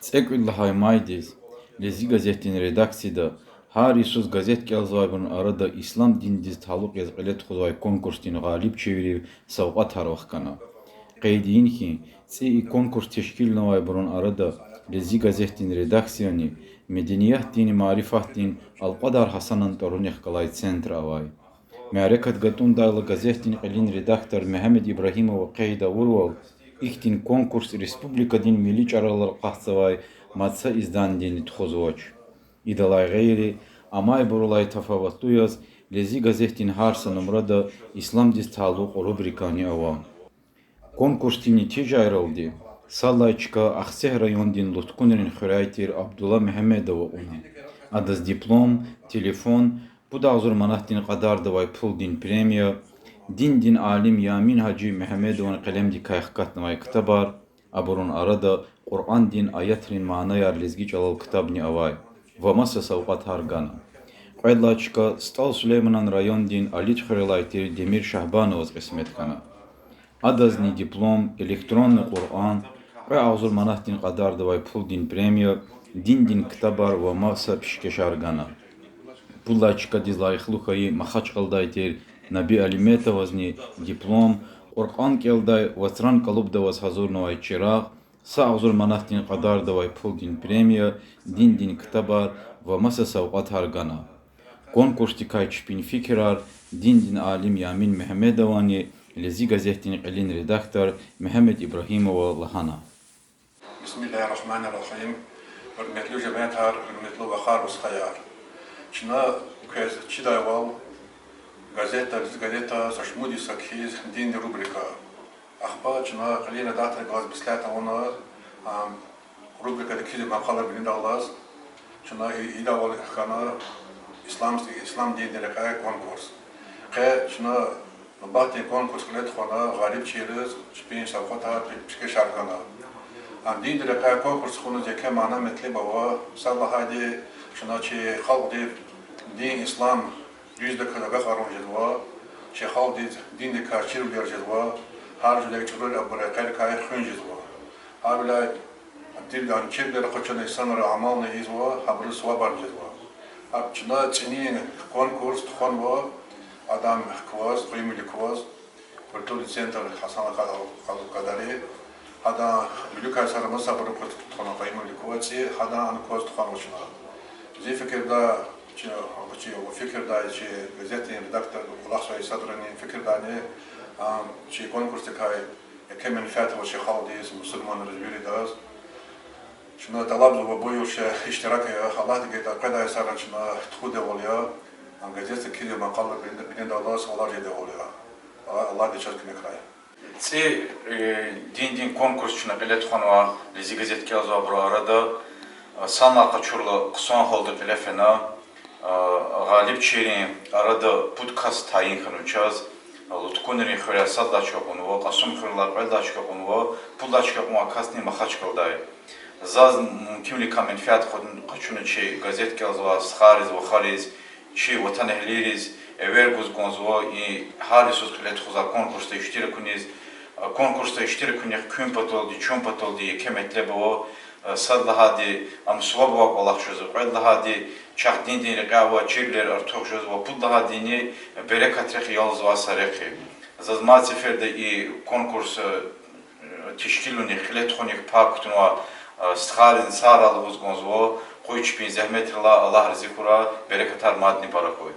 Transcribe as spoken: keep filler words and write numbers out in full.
ЦӀекӀуьд лагьай майдиз Лезги газетдин редакцияда гьар йисуз газет кӀелзавайбурун арада ислам диндиз талукь яз кьиле тухузвай конкурсдин гъалибчийрив савкьватар вахкана. Къейд ийин хьи, цӀи и конкурс тешкилнавайбурун арада Лезги газетдин редакцияни, медениятдинни марифатдин Алкьвадар Гьасанан тӀварунихъ галай центр авай. Мярекат гатӀундайла газетдин кьилин редактор Мегьамед Ибрагьимова къейд авурвал, ихьтин конкурс республикадин милли чӀаралал акъатзавай мад са издандини тухузвач. Идалай гъейри, амайбурулай тафаватлу яз, Лезги газетдин гьар са нумрада исламдиз талукь рубрикани ава. Конкурсдин нетижайралди сад лагьай чка Ахцегь райондин Луткунрин хуьряй тир Абдулла Мегьамедова кьуна. Адаз диплом, телефон, пуд агъзур манатдин кьадарда авай пулдин премия, диндин алим Ямин-гьажи Мегьамедован къелемдикай хкатнавай ктабар, абурун арада Къуръандин аятрин манаяр лезги чӀалал ктабни авай, ва маса савкьватар гана. Кьвед лагьай чка СтӀал Сулейманан райондин Алид хуьрелай тир Демир Шагьбановаз кьисмет хьана. Адазни диплом, электронный Къуръан, кьве агъзур манатдин кьадарда авай пулдин премия, диндин ктабар ва маса пишкешар гана. Пуд лагьай чкадиз лайихлу хьайи Махачкъаладай тир Наби Алиметовазни диплом, Къуръан кӀелдай Вацран кӀалубда аваз гьазурнавай чирагъ, са агъзур манатдин кьадарда авай пулдин премия, диндин ктабар ва маса савкьватар гана. Конкурсдикай чпин фикирар диндин алим Ямин Мегьамедовани Лезги газетдин кьилин редактор Мегьамед Ибрагьимова лагьана. Бисмиллагьир-рагьманир-рагьим. Гьуьрметлу жемятар, гьуьрметлу вахар-устхаяр! Чна квез чидайвал, газетда, Лезги газетда са шумуд йиса кхьиз диндин рубрика. Ахпа чна кьилин редактордивай меслят авуна, а, рубрикада кхьиз макъалайрин бинедаллаз, чна и-, идайвал хьана ислам, ислам диндин рекьяй конкурс. Къе чна нубатдин конкурс кьиле тухвана, гъалибчийриз чпин савкьватар, пе-, пишкешар гана. Ам диндин рекьяй конкурс кьуниз еке мана-метлеб ава, сад лагьайди, чна чи халкьдив дин, ислам дуьздаказ агакьарун жезва, чи халкьдиз диндикай чирвилер жезва, гьар жуьре чӀуру абур рекьерикай хуьн жезва. Гьавиляй тирдан чирвилер къачуна инсанри амални ийизва, гьабуруз сувабар жезва. Гьа чна цӀинин конкурс тухванва, адан кваз, къуьмуьлуьк кваз, культурный центр Гьасан Къа-, Къа-, Къадари, гьадан виликай сара масабуру кваз тухвана, къуьмуьлуьк кваз цӀи, гьадан кваз тухванва чна. Зи фикирда, чи, чи фикирдай, чи газетдин редактор, кӀвалахзавай садрани фикирдани, а, чи конкурсдикай еке менфят ава чи халкьдиз, мусурманриз, виридаз. Чна тӀалабзава буюр чи иштирак ая, Аллагьди гайитӀа къведай йисара чна тухудайвал я, а, газетда кхьиз макъалайрин бинедаллаз сувалар жедайвал я. А, Аллагьди чаз куьмекрай. ЦӀи, э, диндин конкурс чна кьиле тухванва Лезги газет кӀелзавайбурун арада, а, санлай къачурла хъсан гьалда кьиле фена, а, гъалибчийрин арада пуд кас тайин хьанва чаз, а, Луткунрин хуьряй сад лагьай чка кьунва, Кьасумхуьрелай кьвед лагьай чка кьунва, пуд лагьай чка кьунвай касни Махачкъаладай. Заз мумкинвиликай менфят къачуна чи газет кӀелзавай стхайриз, вахариз, чи ватанэгьлийриз эвер гуз кӀанзава и гьар йисуз кьиле тухузвай конкурсда иштиракуниз. Конкурсда иштиракунихъ куьн паталди, чун паталди еке метлеб ава, сад лагьайди, ам суваб авай кӀвалах жезва, кьвед лагьайди, чахъ диндин рекьяй авай чирвилер артух жезва, пуд лагьайдини, берекатрихъ ялзавай са рехъ я. Заз мад сеферда и конкурс тешкилунихъ, кьиле тухунихъ пай кутунвай стхайризни сагърай лугьуз кӀанзава, къуй чпин зегьметрилай, Аллагь рази хьурай, берекатар мадни пара хьуй.